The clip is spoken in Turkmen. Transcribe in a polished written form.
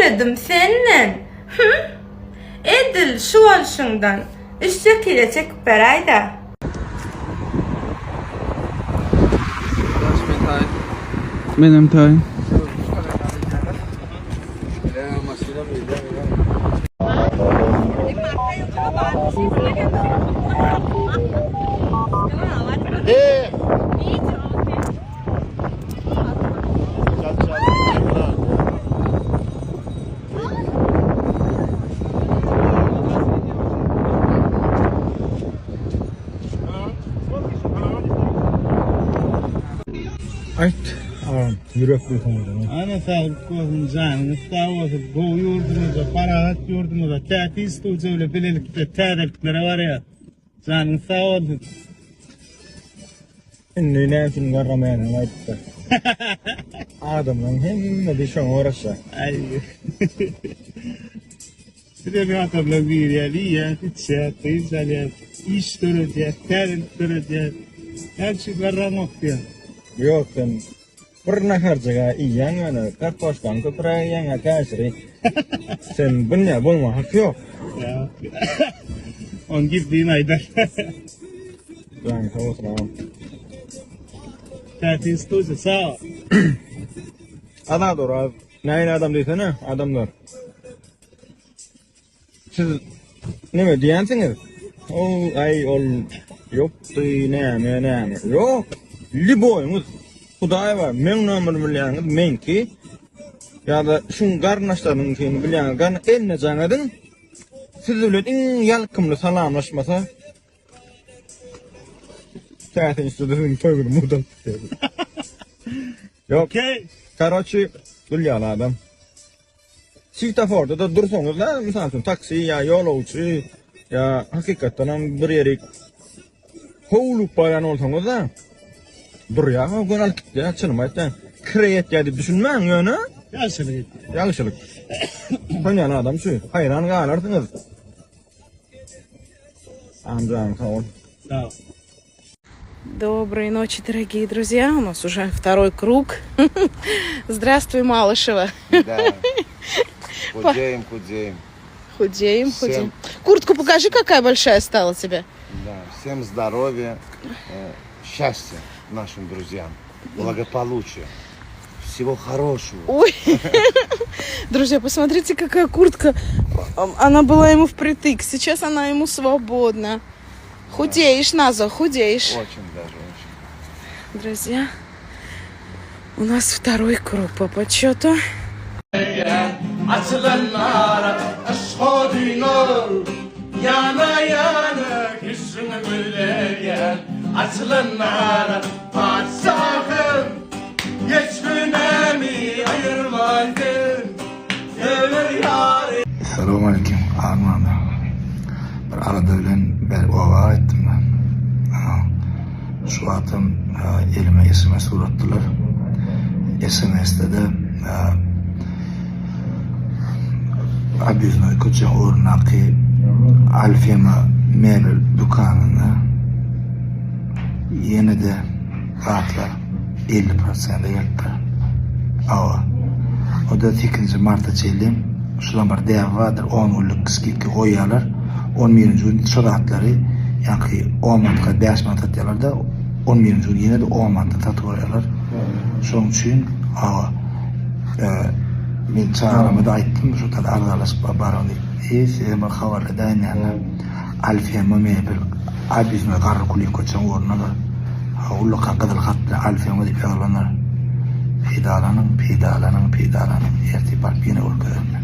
Isledim senden. Hüm? Edil şu bolşuňdan üçje kile çekip beräý-dä. Menem taýyn. Aýt, agam, ýürek buýsanjyňy. Ana saglyk bolsun, janyňyz sag bolsun, gowy ýurdumyzda, parahat ýurdumyzda, täsin studiýa bilen bilelikde täzeliklere barýas. Janyňyz sag bolsun. Indi näme üçin garramaýanyny aýdypdyr. Adamlaryň hemmesi şoňa garaşýar. Aý. Bizem adamlar girýär, iýýär, içýär, dynç alýar, iş döredýär, täzelik döredýär. Näme üçin garramok diýýär. Ýok sen Bir naharjyga iýýäň ýöne kartoşkany köpüräk iýýäň ýa käşiri. Sen bunýa bolma haky ýok. Ony gizlin aýdar. Janyň sag bolsun agam. Täsin studiýa sag ol. Azat Oraz nähili adam diýsene adamlar. Siz neme diýensiňiz? Ol aý ol ýokdy näme näme. Ýok. Liboýyňyz. Hudaý bar. Meň nomerimi bilýäňiz, meňki. Ýa-da şuň garyndaşlarynyňkyny bilýäňiz. Garyn eline jaň ediň. Siz bilen iň ýalkymly salamlaşmasa Täsin üstüde siziň toý günü murdan tutýar. Ýok. Okey. Karoçi, gül ýaly adam. Swetoforda-da dursaňyz-da, mysal üçin, taksi ýa ýolagçy ýa hakykatdan hem bir ýerik howlugyp barýan bolsaňyz-da, durýar, göni alyp gitýär, çynymy aýtýan. Kireý etýär diýip düşünmäň ýöne. Ýagşylyk etýär. Ýagşylyk. Tanýan adam şu, haýran galarsyňyz. Agam sag bol. Sag bol. Доброй ночи, дорогие друзья. У нас уже второй круг. Здравствуй, Малышева. Да. Худеем, худеем. Худеем, Всем. худеем. Куртку покажи, какая большая стала тебе. Да. Всем здоровья, э, счастья нашим друзьям, благополучия, всего хорошего. Ой, друзья, посмотрите, какая куртка. Она была ему впритык, сейчас она ему свободна. Худеешь, Назо, худеешь. Очень даже, очень. Друзья, у нас второй круг по подсчету. Açylanlara yşk odunyň Ýana-ýana hüsnüň gülleýär Açylanlara patyşahym Geç günämi aýyrmaýsyn Söwer ýary Salowmaleýkim Armanda. Bir alada bilen bäri oba gaýtdym men. Şu wagtam elime sms ugratdylar. SMS-de-de Obýezdnoý köçäň ugrundaky Alfema mebel dükanynda ýene-de zatlar 50 prosente gelipdir. Hawa. O-da sekizinji marta çenli şulam bir däbi bardyr, on günlük skidka goýýarlar. On birinji gün şo zatlary ýaňky on manatga bäş manat satýarlar-da, on birinji gün ýene-de on manatdan satyp alýarlar. Şonuň üçin hawa, men çagalarymada aýtdym, şo taýda arzanlaşyk bar, baryň diýip. I size bir habar edäýin ýa-da. Alfema mebel Obýezdnoý Garry Kulyýew köçäň ugrundadyr. Ullakan gyzyl hat bilen Alfema diýip ýazylandyr. Peýdalanyň, peýdalanyň, peýdalanyň. Ertir baryp ýene görkezerin.